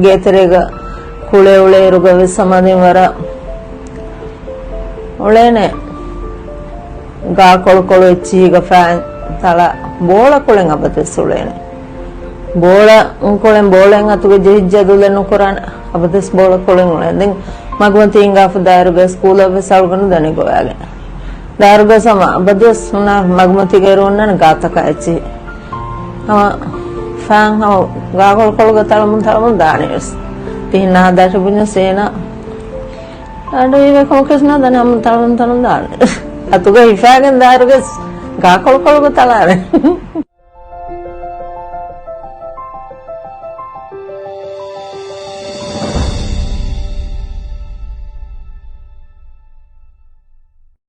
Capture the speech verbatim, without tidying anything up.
ގޭތެރޭގަ ކުޅެ އުޅޭއިރުގަ ވެސް ހަމަ ދެން ވަރަށް އުޅޭނެ. ގާކޮޅުކޮޅު އެއްޗިހިގަ ފައިން ތަޅަ ބޯޅަ ކޮޅެން އަބަދުވެސް އުޅޭނެ. ބޯޅަ ކޮޅެން ބޯޅައިން އަތުގަ ޖެހިއްޖެ ދުލެއް ނުކުރާނެ. އަބަދުވެސް ބޯޅަ ކޮޅެން އުޅޭނެ. ދެން މަގުމަތީ ހިނގާފަ ދާއިރުގަ ސްކޫލަށް ވެސް އަޅުގަނޑު ދަނި ގޮވާގެން. ދާއިރުގަސް ހަމަ އަބަދުވެސް ހުންނަ މަގުމަތީގަ އިރު ހުންނާނެ ގާތަކާ އެއްޗިހި. ހަމަ ފައިން ހަމަ ގާކޮޅުކޮޅުގަ ތަޅަމުން ތަޅަމުން ދާނެ ވެސް. ތިހިން ނަހަދާށޭ ބުންޏަސް އޭނަ އަޑު އިވޭ ކަމަކަށް ނާދަނީ ހަމަ ތަޅަމުން ތަޅަމުން ދާނެ. އަތުގަ ހިފާގެން ދާއިރުގަސް ގާކޮޅުކޮޅުގަ ތަޅާނެ.